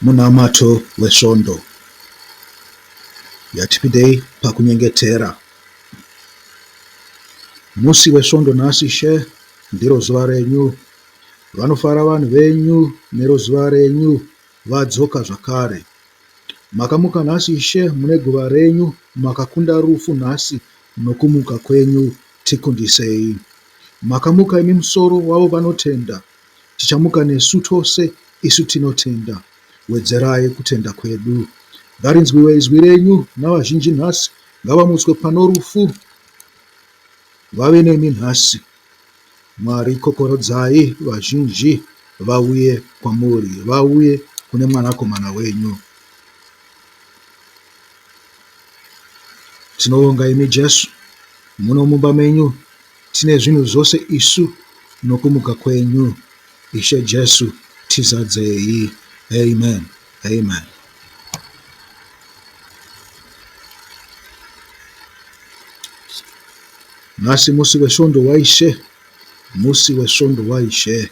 Munamato weSvondo. Yatipindei pakunyengetera. Musi weSvondo nhasi Ishe ndiro zuva renyu. Vanofara vanhu venyu nero zuva renyu vadzoka zvakare. Makamuka nhasi Ishe mune guva renyu makakunda rufu nhasi nokumuka kwenyu tikundisei. Makamuka imi musoro wavo vanotenda Tichamuka nesu tose isu tinotenda. Wedzerai kutenda kwedu. Ngarinzwiwe izwi renyu navazhinji nhasi, ngavamutswe pano rufu vave nemi nhasi. Mwari kokorodzai vazhinji vauye kwamuri, vauye kune Mwanakomana wenyu. Tinovonga imi Jesu, muno mumba menyu Tine zvinhu zvose isu nokumuka kwenyu Ishe Jesu tizadzei. Amen. Amen. Nhasi musi weSvondo waIshe, musi weSvondo waIshe.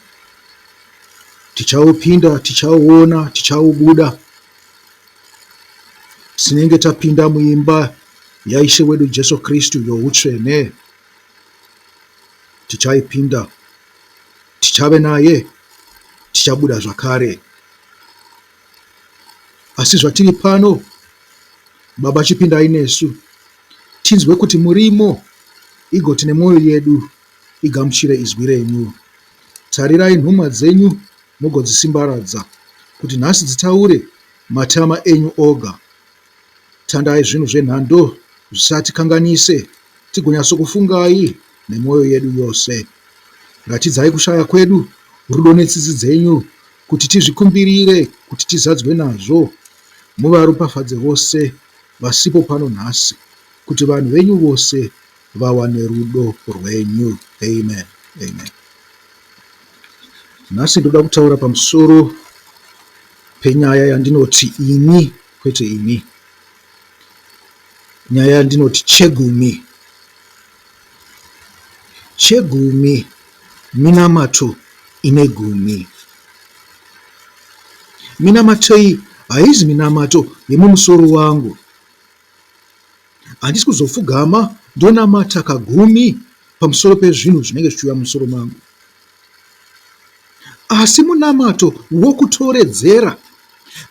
Tichaupinda, tichauona, tichaubuda. Tinenge tapinda muimba yaIshe wedu Jesu Kristu youtsvene. Tichaipinda, tichave naye, tichabuda zvakare. Asi zvatiri pano, Baba chipindai nesu, tinzwe kuti murimo, igoti nemwoyo yedu igamuchire izwi renyu. Tarirai nhumwa dzenyu mugodzisimbaradza, kuti nhasi dzitaure matama enyu oga. Tandai zvinhu zvenhando zvisatikanganise tigonyatsokufungai nemwoyo yedu yose. Ratidzai kushaya kwedu rudo netsitsi dzenyu kuti tizvikumbirire kuti tizadzwe nazvo. Muvaropafadze vose vasipo pano nhasi kuti vanhu venyu vose vawane rudo rwenyu. Amen. Amen. Nhasi ndoda kutaura pamusoro penyaya yandinoti ini kwete imi. Nyaya yandinoti chegumi. Chegumi minamato ine gumi. Minamato iyi haizi minamato yemumusoro wangu. Handisi kuzopfugama ndonamata kagumi pamusoro pezvinhu zvinenge zvichiuya mumusoro mangu. Asi munamato wokutoredzera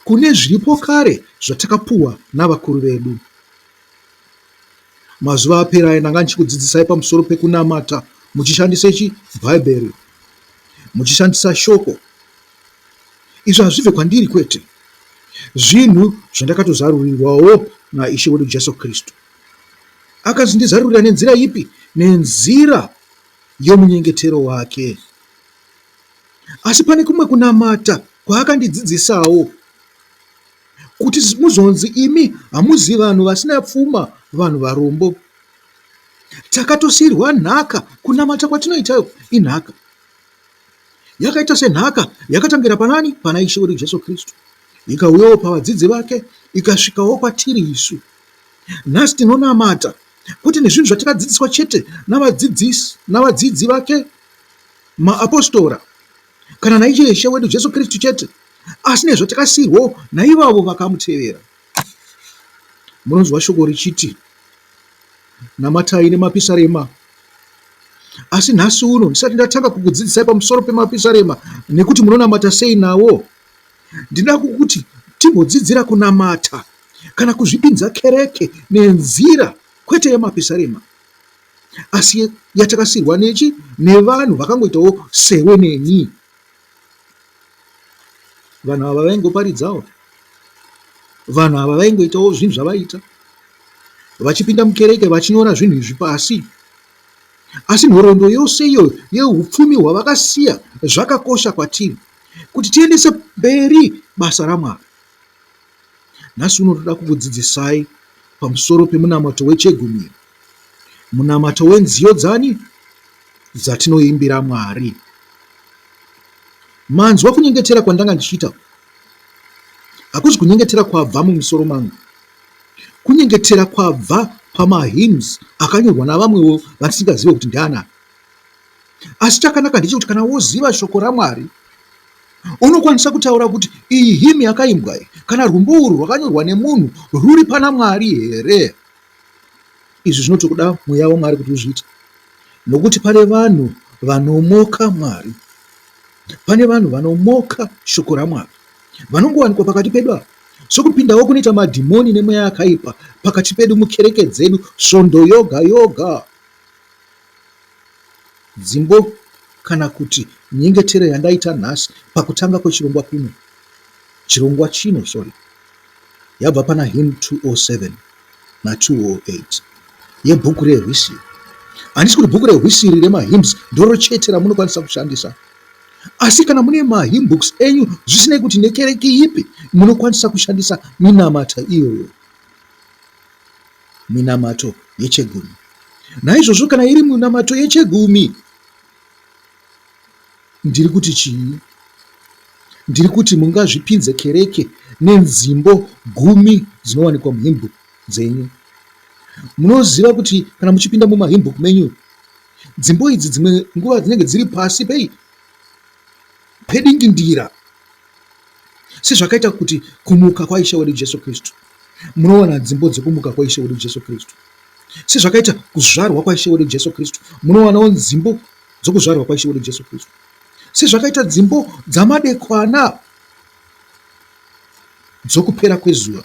kune zviripo kare zvatakapuwa navakuru vedu. Mazuva apera aya ndanga ndichikudzidzisai pamusoro pekunamata muchishandisa chi Bhaibheri, muchishandisa shoko. Izvi hazvibve kwandiri kwete. Zvinhu zvandakatozarurirwawo naIshe wedu Jesu Kristu. Akazondizarurira nenzira ipi? Nenzira yomunyengetero wake. Asi pane kumwe kunamata kwaakandidzidzisawo kuti muzonzi imi hamuzi vanhu vasina pfuma, vanhu varombo. Takatosiirwa nhaka. Kunamata kwatinoita inhaka. Yakaita senhaka yakatangira panani? Pana Ishe wedu Jesu Kristu. Ikauyawo pavadzidzi vake ikasvikawo kwatiri isu. Nhasi tinonamata kwete nezvinhu zvatakadzidziswa chete navadzidzisi navadzidzi vake maapostora kana naIshe Ishe wedu Jesu Kristu chete, asi nezvatakasiirwawo naivavo vakamutevera. Munonzwa shoko richiti namatai nemapisarema. Asi nhasi uno ndisati ndatanga kukudzidzisai pamusoro pemapisarema nekuti munonamata sei nawo, ndinoda kukuti timbodzidzira kunamata kana kuzvipinza kereke nenzira kwete yemapisarema asi yatakasiirwa nechi nevanhu vakangoitawo sewe neni. Vanhu ava vaingoparidzawo, vanhu ava vaingoitawo zvinhu zvavaiita vachipinda mukereke vachinyora zvinhu izvi pasi. Asi nhoroondo yose iyoyo yeupfumi hwavakasiya zvakakosha kwatiri kuti tiendese mberi basa raMwari. Nhasi uno toda kukudzidzisai pamusoro pemunamato wechegumi, munamato wenziyo dzani dzatinoimbira Mwari. Manzwa kunyengetera kwandanga ndichiita hakuzi kunyengetera kwabva mumusoro mangu, kunyengetera kwabva pamahymns akanyorwa navamwewo vandisingazive kuti ndianani. Asi chakanaka ndechekuti kana woziva shoko raMwari, Unokwanisa kutaura kuti iyi hymn yakaimbwa iyi kana rwumbo urwu rwakanyorwa nemunhu rwuri pana Mwari here? Izvi zvinotokuda mweya waMwari kuti uzviite nokuti pane vanhu vanomoka Mwari. Pane vanhu vanomoka shoko raMwari vanongowanikwa pakati pedu apa sokupindawo kunoita madhimoni nemweya yakaipa pakati pedu mukereke dzedu svondo yoga yoga. Dzimbo kana kuti nyengetero yandaita nhasi pakutanga kwechirongwa kuno, chirongwa chino, sorry, yabva pana hymn 207 na 208 yebhuku reHwisiri. Handisi kuti bhuku reHwisiri remahymns ndoro chete ramunokwanisa kushandisa, asi kana mune mahymn books enyu, zvisinei kuti nekereke ipi, munokwanisa kushandisa minamata iyoyo. Minamato yechegumi. Naizvozvo kana iri minamato yechegumi, ndiri kuti chii? Ndiri kuti mungazvipinze kereke nenzimbo gumi dzinowanikwa muhymnbook dzenyu. Munoziva kuti kana muchipinda mumahymnbook menyu, dzimbo idzi dzimwe nguva dzinenge dziri pasi pei? Pedingindira. Sezvakaita kuti kumuka kwaIshe wedu Jesu Kristu. Munowana dzimbo dzekumuka kwaIshe wedu Jesu Kristu. Sezvakaita kuzvarwa kwaIshe wedu Jesu Kristu, munowanawo nzimbo dzokuzvarwa kwaIshe wedu Jesu Kristu. Sezvakaita dzimbo dzamadekwana dzokupera kwezuva,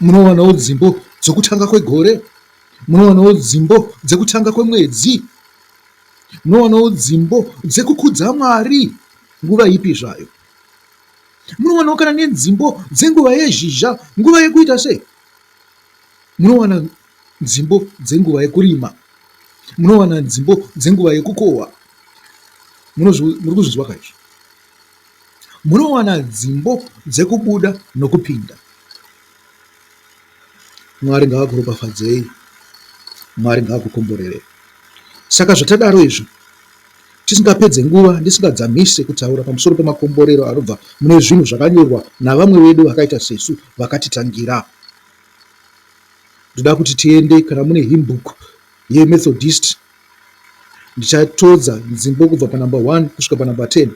munowanawo dzimbo dzokutanga kwegore, munowanawo dzimbo dzekutanga kwemwedzi, munowanawo dzimbo dzekukudza Mwari nguva ipi zvayo. Munowanawo kana nedzimbo dzenguva yezhizha, nguva yekuita sei? Munowana nzimbo dzenguva yekurima, munowana nzimbo dzenguva yekukohwa. Muri kuzvinzwa ka izvi? Munowana dzimbo dzekubuda nokupinda. Mwari ngaakuropafadzei, Mwari ngaakukomborerei. Saka zvatadaro izvi, tisingapedze nguva, ndisingadzamise kutaura pamusoro pemakomborero anobva mune zvinhu zvakanyorwa navamwe vedu vakaita sesu vakatitangira. Ndoda kuti tiende kana mune hymn book yeMethodist, ndichatodza nzimbo kubva panumber 1 kusvika panumber 10.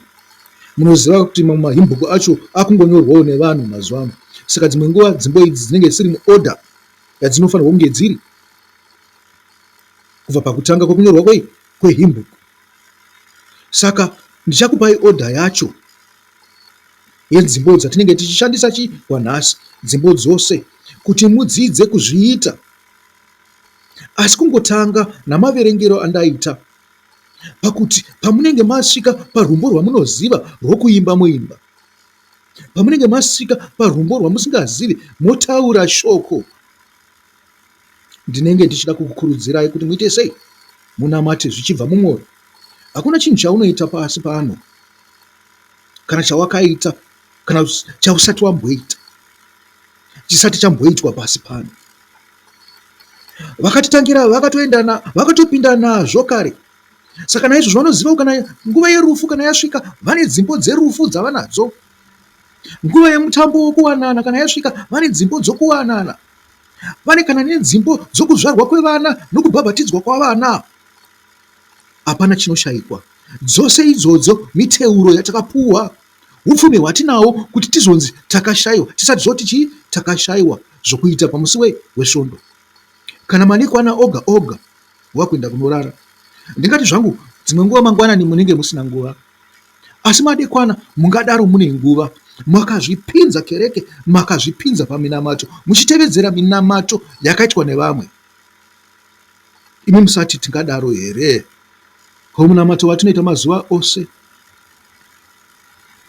Munoziva kuti mamwe mahymn book acho akungonyorwawo nevanhu mazuva ano, saka dzimwe nguva dzimbo idzi dzinenge dzisiri muorder yadzinofanirwa kunge dziri kubva pakutanga kwekunyorwa kwei kwehymn book. Saka ndichakupai order yacho yedzimbo dzatinenge tichishandisa chi kwanhasi, dzimbo dzose kuti mudzidze kuzviita. Asi kungotanga namaverengero andaita pakuti pamunenge masvika parwumbo rwamunoziva rwokuimba moimba. Pamunenge masvika parwumbo rwamusingazivi motaura shoko. Ndinenge ndichida kukukurudzirai kuti muite sei? Munamate zvichibva mumwoyo. Hakuna chinhu chaunoita pasi pano kana chawakaita kana chausati wamboita chisati chamboitwa pasi pano. Vakatitangira vakatoenda vakatopinda nazvo kare. Saka naizvozvo vanoziva kana nguva yerufu kana yasvika vane dzimbo dzerufu dzavanadzo. Nguva yemutambo wokuwanana kana yasvika vane dzimbo dzokuwanana. Vane kana nedzimbo dzokuzvarwa kwevana nokubhabhatidzwa kwavana. Hapana chinoshaikwa. Dzose idzodzo miteuro yatakapuwa, upfumi hwatinawo kuti tizonzi takashaiwa, tisati zvoti chii takashaiwa zvokuita pamusi wei wesvondo. Kana madekwana oga oga wakuenda kunorara. Ndingati zvangu dzimwe nguva mangwanani munenge musina nguva. Asi madekwana mungadaro mune nguva. Makazvipinza kereke, makazvipinza paminamato, muchitevedzera minamato yakaitwa nevamwe. Imi musati tingadaro here? Ko munamato watinoita mazuva ose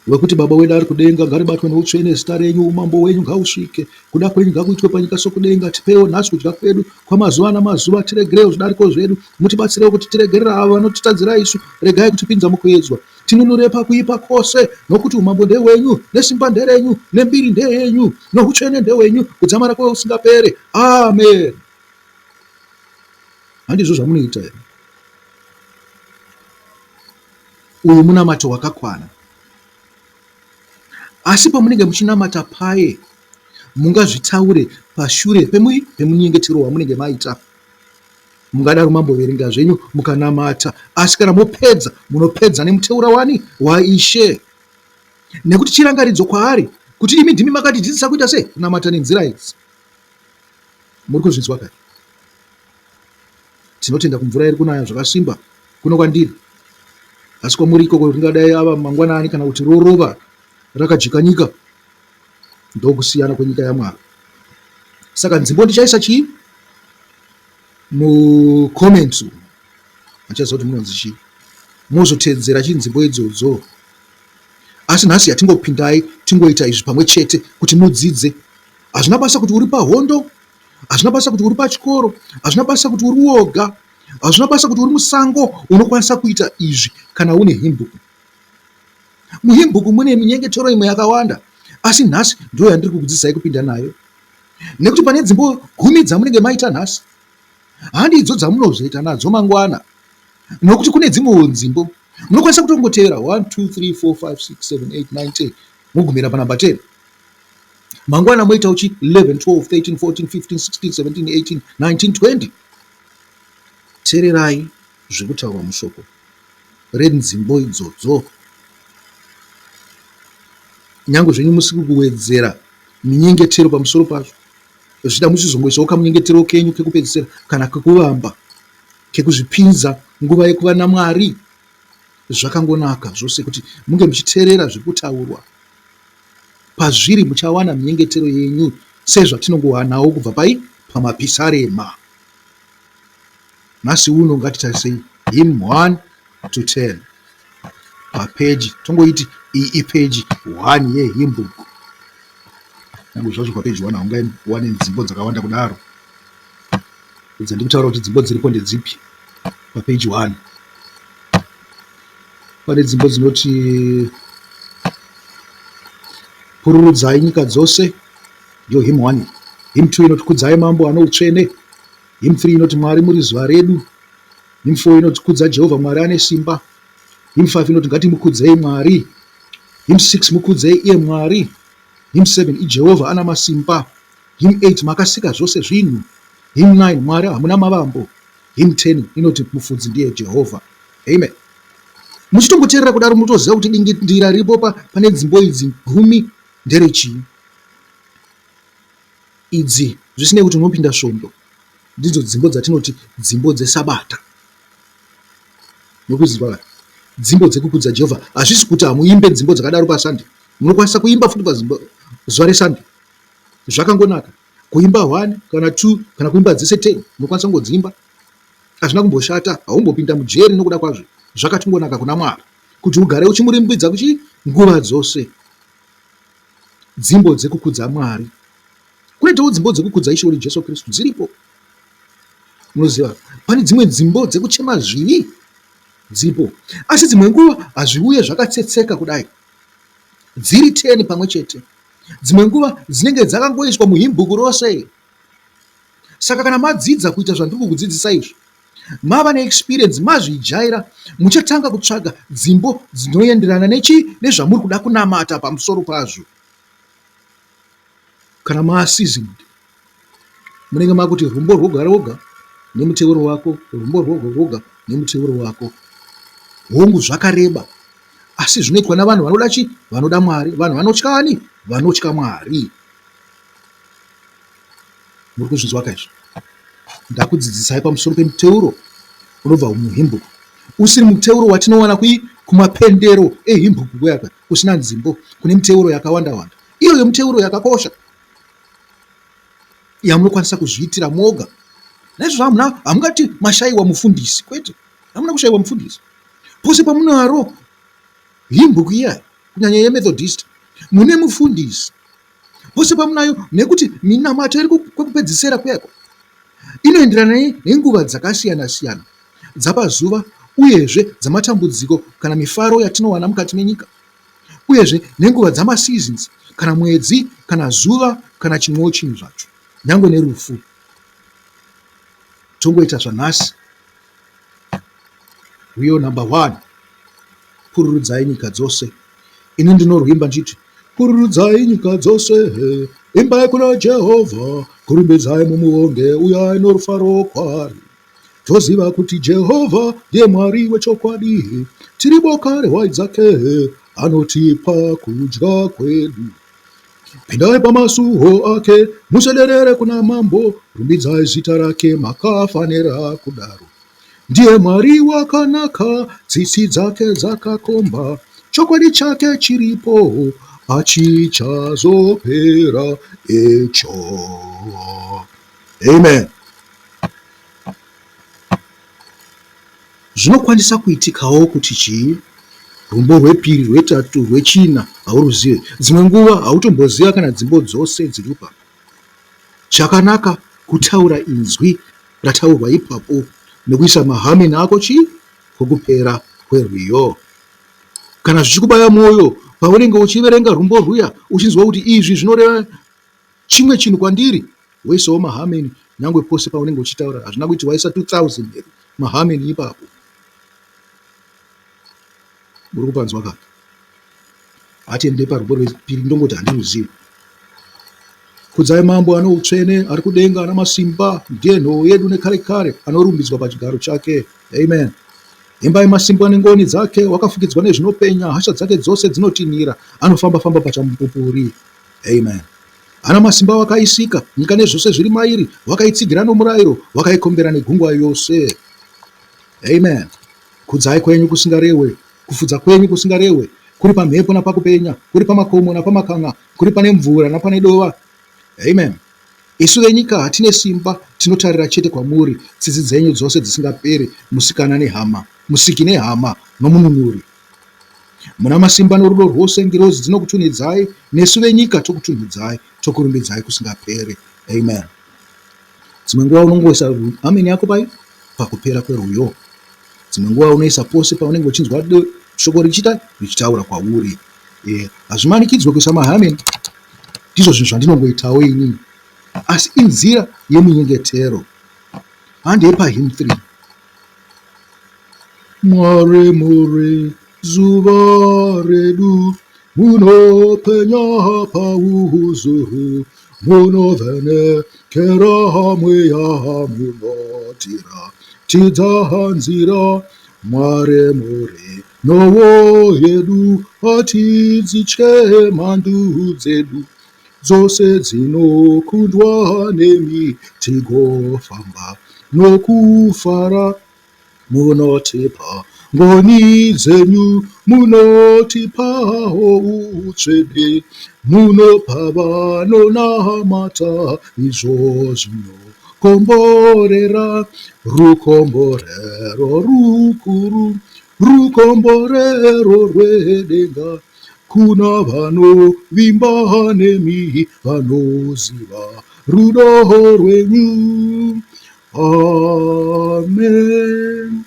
wekuti Baba wedu ari kudenga, ngaribatwe noutsvene zita renyu, umambo hwenyu ngausvike, kuda kwenyu ngakuitwe panyika sokudenga. Tipeiwo nhasi kudya kwedu kwamazuva namazuva, tiregerewo zvidariko zvedu, mutibatsirewo kuti tiregerere avo vanotitadzira isu, regai kutipinza mukuedzwa, tinunure pakuipa kwose, nokuti umambo ndehwenyu, nesimba nderenyu, nembiri ndeyenyu, noutsvene ndehwenyu, kudzamara kwousingapere. Amen. Handizvo zvamunoita here? Uyu munamato wakakwana. Asi pamunenge muchinamata paye, mungazvitaure pashure pemunyengetero wamunenge maita. Mungadaro mamboverenga zvenyu mukanamata, asi kana mopedza, munopedza nemuteura wani? WaIshe. Nekuti chirangaridzo kwaari kuti imi ndimi makatidzidzisa kuita sei kunamata nenzira idzi. Muri kuzvinzwa kai? Tinotenda kumvura iri kunaya zvakasimba kuno kwandiri. Asi kwamuri ikoko ringadai ava mangwanani kana kuti rorova rakajika nyika. Ndokusiyana kwenyika yaMwari. Saka nzimbo ndichaisa chii? Mucomments umu. Handichaziva kuti munonzi chii. Mozotedzera chii nzimbo idzodzo. Asi nhasi yatingopindai tingoita izvi pamwe chete kuti mudzidze. Hazvina basa kuti uri pahondo, hazvina basa kuti uri pachikoro, hazvina basa kuti uri woga, hazvina basa kuti uri musango, unokwanisa kuita izvi kana une hymnbook. Muhymnbook mune minyengetero imwe yakawanda, asi nhasi ndiyo yandiri kukudzidzisai kupinda nayo. Nekuti pane dzimbo gumi dzamunenge maita nhasi, handidzo dzamunozoita nadzo mangwana. Nokuti kune dzimwewo nzimbo munokwanisa kutongotevera 1 2 3 4 5 6 7 8 9 10 mogumira panumber 10. Mangwana moita uchi 11 12 13 14 15 16 17 18 19 20. Tererai zviri kutaurwa mushoko renzimbo idzodzo. Nyangwe zvenyu musiri kuwedzera minyengetero pamusoro pazvo, zvichida muchizongoisawo kamunyengetero kenyu kekupedzisira kana kekuvamba kekuzvipinza nguva yekuva naMwari. Zvakangonaka zvose kuti munge muchiteerera zviri kutaurwa. Pazviri muchawana minyengetero yenyu sezvatinongowanawo kubva pai pamapisarema. Nhasi uno ngatitarisei hymn 1 to 10 papeji tongoiti iyi ipeji 1 yehymn book. Nyangwe zvazvo papeji 1 haungawane nzimbo dzakawanda kudaro. Dzandikutaura kuti dzimbo dziripo ndedzipi papeji 1. Pane dzimbo dzinoti pururudzai nyika dzose ndiyo hymn 1. Hymn 2 inoti kudzai mambo ane utsvene. Hymn 3 inoti Mwari muri zuva redu. Hymn 4 inoti kudza Jehovha Mwari ane simba. Hymn 5 inoti ngatimukudzei Mwari. Hymn 6 mukudzei iye Mwari. Hymn 7 iJehovha ana masimba. Hymn 8 makasika zvose zvinhu. Hymn 9 Mwari hamuna mavambo. Hymn 10 inoti mufudzi ndiye Jehovha. Amen. Muchitongoteerera kudaro munotoziva kuti dingindira riripo pane dzimbo idzi gumi nderechii. Idzi zvisinei kuti unopinda svondo ndidzo dzimbo dzatinoti dzimbo dzesabata. Nokuziva dzimbo dzekukudza Jehovha. Hazvisi kuti hamuimbe dzimbo dzakadaro paSunday. Munokwanisa kuimba futi pazuva reSunday. Zvakangonaka. Kuimba one kana two kana kuimba dzese ten munokwanisa kungodziimba. Hazvina kumboshata, haumbopinda mujeri nokuda kwazvo. Zvakatongonaka kuna Mwari kuti ugare uchimurumbidza kuchi nguva dzose. Dzimbo dzekukudza Mwari. Kunoitawo dzimbo dzekukudza Ishe wedu Jesu Kristu dziripo. Munoziva, pane dzimwe dzimbo dzekuchema zvivi dzipo, asi dzimwe nguva hazviuye zvakatsetseka kudai. Dziri 10 pamwe chete. Dzimwe nguva dzinenge dzakangoiswa muhimbuku rose. Saka kana madzidza kuita zvandiri kukudzidzisa izvi, mava neexperience, mazvijaira, muchatanga kutsvaga dzimbo dzinoenderana nechi nezvamuri kuda kunamata pamusoro pazvo. Kana maseasoned, munenge makuti rumbo rwoga rwoga nemuteuro wako, rumbo rwoga rwoga nemuteuro wako. Hongu zvakareba, asi zvinoitwa navanhu vanoda chi vanoda Mwari, vanhu vanotya ani? Vanotya Mwari. Muri kuzvinzwa ka izvi? Ndakudzidzisai pamusoro pemuteuro unobva muhimbuku usiri muteuro watinowana kui kumapendero ehimbuku kuya kuya kusina nzimbo kune miteuro yakawanda wanda. Iyoyo miteuro yakakosha yamunokwanisa kuzviitira moga. Naizvozvo hamuna hamungati mashaiwa mufundisi kwete, hamuna kushaiwa mufundisi. Pose pamunaro himbuku iya kunyanya yeMethodist mune mufundisi pose pamunayo nekuti minamato iri kwekupedzisira kuyako inoenderana nenguva dzakasiyana siyana dzapazuva uyezve dzamatambudziko kana mifaro yatinowana mukati menyika uyezve nenguva dzamaseasons kana mwedzi kana zuva kana chimwewo chinhu zvacho nyangwe nerufu tongoita zvanhasi rwiyo number one pururudzai nyika dzose ini ndinorwimba ndichiti Pururudzai nyika dzose, imbai kuna Jehovha, kurumbidzai mumuonge, uyai norufaro kwaari. Toziva kuti Jehovha ndiye Mwari wechokwadi, tiri boka rehwai dzake, Anotipa kudya kwedu. Pindai pamasuo ake, muswederere kuna Mambo, rumbidzai zita rake, makafanira kudaro. Ndiye Mwari wakanaka, tsitsi dzake dzakakomba, chokwadi chake chiripo, hachichazopera icho. Amen. Zvinokwanisa kuitikawo kuti chii? Rumbo rwepiri, rwetatu, rwechina hauruzive. Dzimwe nguva hautomboziva kana dzimbo dzose dziri ipapo. Chakanaka kutaura inzwi rataurwa ipapo nekuisa mahameni ako chii? Kwokupera kwerwiyo. Kana zvichikubaya mwoyo paunenge uchiverenga rumbo rwuya uchinzwa kuti izvi zvinoreva chimwe chinhu kwandiri, woisawo mahameni nyangwe pose paunenge uchitaura. Hazvina kuti waisa 2000 here mahameni ipapo. Muri kupanzwa ka? Hatiende parumbo rwepiri ndongoti handiruzivi. Kudzai mambo ane utsvene ari kudenga ana masimba ndiye nhoo yedu nekare kare anorumbidzwa pachigaro chake. Amen. Imbai masimba nengoni dzake wakafukidzwa nezvinopenya hasha dzake dzose dzinotinhira anofamba famba pachamupupuri. Amen. Ana masimba wakaisika nyika nezvose zviri mairi wakaitsigira nomurayiro wakaikombera negungwa yose. Amen. Kudzai kwenyu kusingarehwe, kufudza kwenyu kusingarehwe, kuri pamhepo napakupenya, kuri pamakomo napamakanga, kuri pane mvura napane dova. Amen. Isu venyika hatine simba, tinotarira chete kwamuri, tsitsi dzenyu dzose dzisingaperi, musikana nehama, musiki nehama, nomununuri. Muna masimba norudo rwose, ngirozi dzinokutunhidzai, nesu venyika tokutunhidzai, tokurumbidzai kusingaperi. Amen. Dzimwe nguva unongoisa amen yako pai pakupera kwerwiyo. Dzimwe nguva unoisa pose paunenge uchinzwa shoko richiita richitaura kwauri. Eh, hazvimanikidzwe kuisa mahamen. Ndizvo zvinhu zvandinongoitawo inini. Asi inzira yemunyengetero. Handei pahymn 3. Mwari muri zuva redu, munopenya pauhuzuru, munovhenekera mweya munotiratidza nzira. Mwari muri nhovo yedu, hatidzitye mhandu dzedu, dzose dzinokundwa nemi tigofamba nokufara. Munotipa ngoni dzenyu, munotipawo utsvene, munopa vanonamata izvo zvinokomborera, rukomborero rukuru, rukomborero rwedenga kuna vanovimba nemi, vanoziva rudo rwenyu. Amen.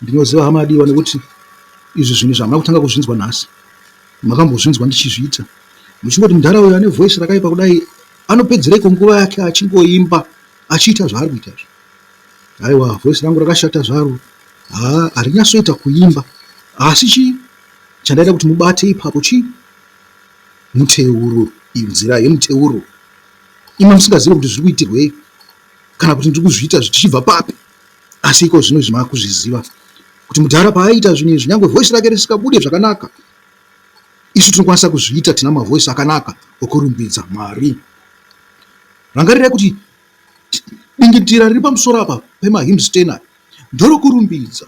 Ndinoziva hama adiwa nekuti izvi zvinhu izvi hamuna kutanga kuzvinzwa nhasi. Makambozvinzwa ndichizviita. Muchingoti mudhara uyu ane voice rakaipa kudai anopedzereiko nguva yake achingoimba achiita zvaari kuita izvi. Aiwa voice rangu rakashata zvaro. Haa harinyatsoita kuimba. Asi chii chandaida kuti mubate ipapo chii? Muteuro, inzira yemuteuro. Imi musingazive kuti zviri kuitirwei kana kuti ndiri kuzviita zvichibva papi. Asi iko zvino izvi makuzviziva kuti mudhara paaiita zvinhu izvi nyangwe voice rake risingabude zvakanaka, isu tinokwanisa kuzviita tina mavoice akanaka okurumbidza Mwari. Rangarirai kuti dingindira riri pamusoro apa pemahymns 10 aya ndorokurumbidza.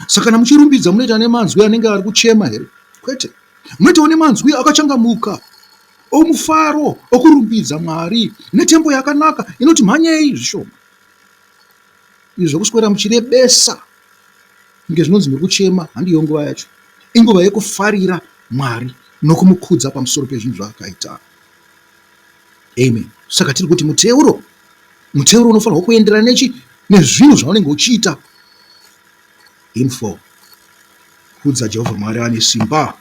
Saka kana muchirumbidza munoita nemanzwi anenge ari kuchema here? Kwete. Munoitawo nemanzwi akachangamuka omufaro okurumbidza Mwari netembo yakanaka inoti mhanyei zvishoma. Izvi zvokuswera muchirebesa kunge zvinonzi muri kuchema handiyo nguva yacho. Inguva yekufarira Mwari nokumukudza pamusoro pezvinhu zvaakaita. Amen. Saka tiri kuti muteuro, muteuro unofanirwa kuenderana nechi nezvinhu zvaunenge uchiita. Info. Kudza Jehovha Mwari ane simba.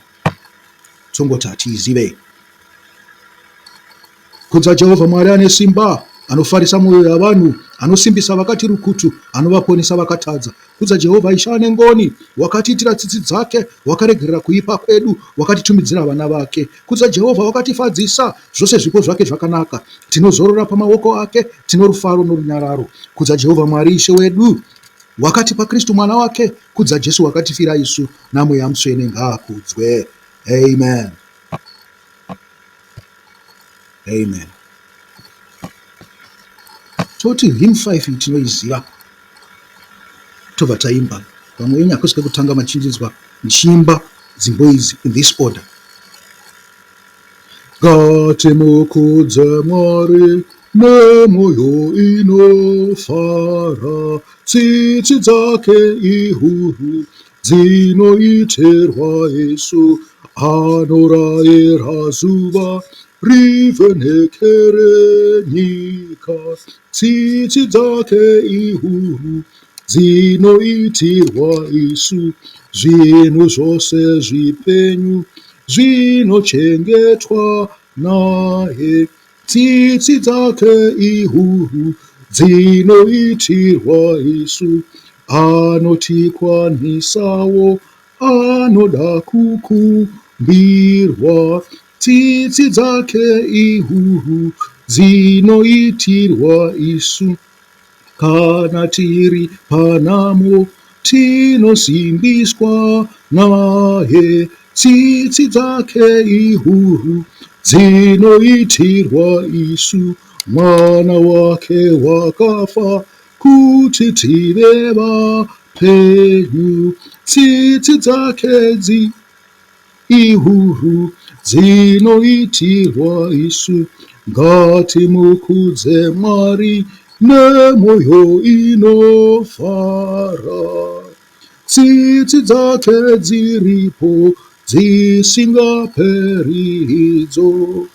Tongoti hatiizive. Kudza Jehovha Mwari ane simba, anofarisa mwoyo yavanhu, anosimbisa vakati rukutu, anovaponesa vakatadza. Kudza Jehovha Ishe ane ngoni, wakatiitira tsitsi dzake, wakaregerera kuipa kwedu, wakatitumidzira vana vake. Kudza Jehovha wakatifadzisa, zvose zvipo zvake zvakanaka. Tinozorora pamaoko ake, tino rufaro norunyararo. Kudza Jehovha Mwari Ishe wedu. Wakatipa Kristu mwana wake, kudza Jesu wakatifira isu, naMweya Mutsvene ngaakudzwe. Amen. Amen. Toti hymn 5 tinoiziva tobva taimba. Vamwe venyu hakusi kekutanga machinjinzwa ndichiimba dzimbo idzi in this order. Ngatimukudze Mwari nemwoyo inofara, tsitsi dzake ihuru dzinoitirwa isu, anorayira zuva rivhenekere nyika, tsitsi dzake ihuru dzinoitirwa isu, zvinhu zvose zvipenyu Zvinochengetwa naye, tsitsi dzake ihuru dzinoitirwa isu. Anotikwanisawo, anoda kukumbirwa, tsitsi dzake ihuru dzinoitirwa isu. Kana tiri panhamo tinosimbiswa naye, tsitsi dzake ihuru dzinoitirwa isu. Mwana wake wakafa kuti tive vapenyu, tsitsi dzake dzi Ihuru dzinoitirwa isu, ngatimukudze Mwari nemwoyo inofara. Tsitsi dzake dziripo dzisingaperi idzo.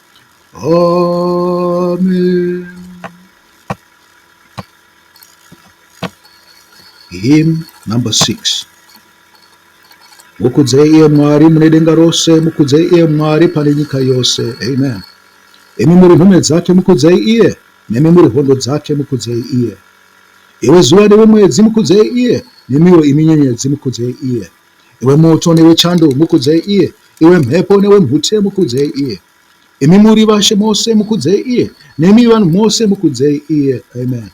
Amen. Hymn number 6. Mukudzei iye Mwari mune denga rose, mukudzei iye Mwari pane nyika yose. Amen. Imi muri nhume dzake, mukudzei iye, nemi muri hondo dzake, mukudzei iye. Iwe zuva newe mwedzi, mukudzei iye, nemiwo imi nyenyedzi, mukudzei iye. Iwe moto newe chando, mukudzei iye, iwe mhepo newe mhute, mukudzei iye. Imi muri vashe mose, mukudzei iye, nemi vanhu mose, mukudzei iye. Amen.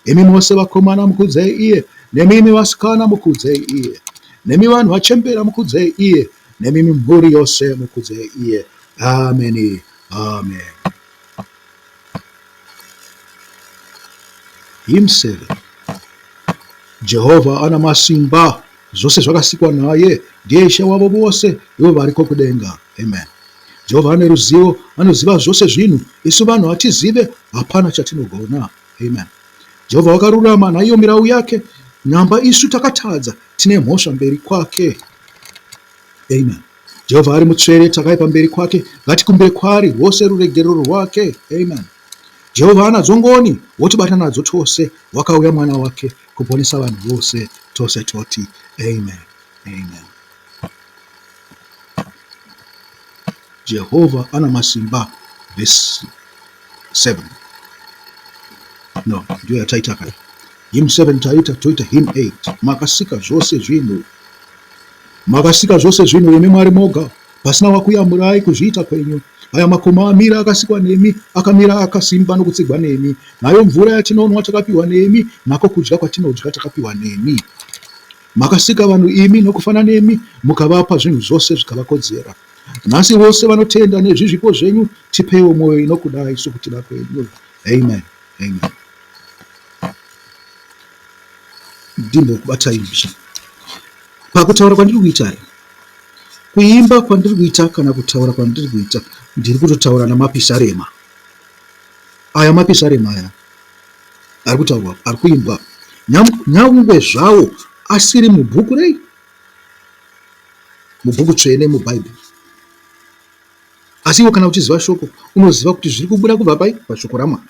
Imi mose vakomana mukudzei iye, nemi imi vasikana mukudzei iye, nemi vanhu vachembera mukudzei iye, nemi mhuri yose mukudzei iye. Ameni. Amen. Hymn 7. Jehovha ana masimba, zvose zvakasikwa naye, ndiye Ishe wavo vose, ivo variko kudenga. Amen. Jehovha ane ruzivo, anoziva zvose zvinhu, isu vanhu hatizive, hapana chatinogona. Amen. Jehovha wakarurama naiyo mirau yake, nyamba isu takatadza, tine mhosva mberi kwake. Amen. Jehovha ari mutsvere, takaipa mberi kwake, ngatikumbire kwaari rwose ruregerero rwake. Amen. Jehovha anadzo ngoni, wotibata nadzo tose, wakauya mwana wake kuponesa vanhu vose, tose toti amen. Amen. Jehovha ana masimba verse 7 no ndiyo yataita kare hymn 7 taita toita hymn 8 makasika zvose zvinhu makasika zvose zvinhu imi mwari moga pasina wakuyamurai kuzviita kwenyu aya makomo amira akasikwa nemi akamira akasimba nokutsigwa nemi nayo mvura yatinonwa takapiwa nemi nako kudya kwatinodya takapiwa nemi Makasika vanhu imi nokufana nemi, mukavapa zvinhu zvose zvikavakodzera. Nhasi vose vanotenda nezvi zvipo zvenyu, tipeiwo mwoyo inokudai sokutida kwenyu. Amen. Amen. Ndimbokubatai mbichana. Pakutaura kwandiri kuita kuimba kwandiri kuita kana kutaura kwandiri kuita, ndiri kutotaura namapisarema. Aya mapisarema aya ari kutaurwa ari kuimbwa nyangwe zvawo asiri mubhuku rei mubhuku tsvene mubhaibheri asi iwe kana uchiziva shoko unoziva kuti zviri kubuda kubva pai pashoko ramwari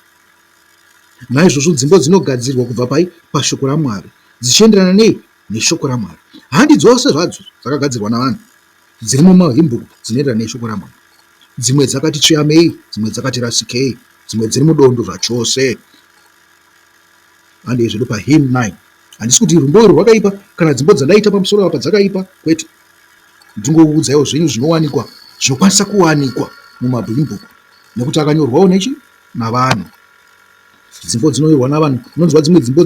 naizvozvo dzimbo dzinogadzirwa kubva pai pashoko ramwari dzichienderana nei neshoko ramwari handi dzose zvadzo dzakagadzirwa navanhu dziri mumahimbuku dzinoenderana neshoko ramwari dzimwe dzakati tsveyamei dzimwe dzakati rasikei dzimwe dziri mudondo zvachose. Handei zvedu pahymn 9. Handisi kuti rumbo urwu rwakaipa kana dzimbo dzandaita pamusoro apa dzakaipa kwete. Ndingokuudzaiwo zvenyu zvinowanikwa zvinokwanisa kuwanikwa mumabhimbuku nekuti akanyorwawo nechi navanhu. Dzimbo dzinonyorwa navanhu unonzwa dzimwe dzimbo.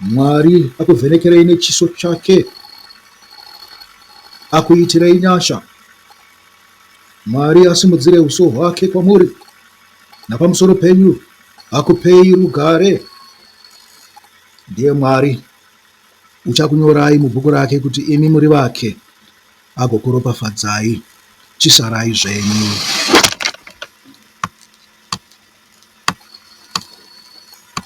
Mwari akuvhenekerei nechiso chake, akuitirei nyasha. Mwari asimudzire uso hwake kwamuri napamusoro penyu, akupei rugare. Ndiye Mwari uchakunyorai mubhuku rake kuti imi muri vake, agokuropafadzai. Chisarai zvenyu.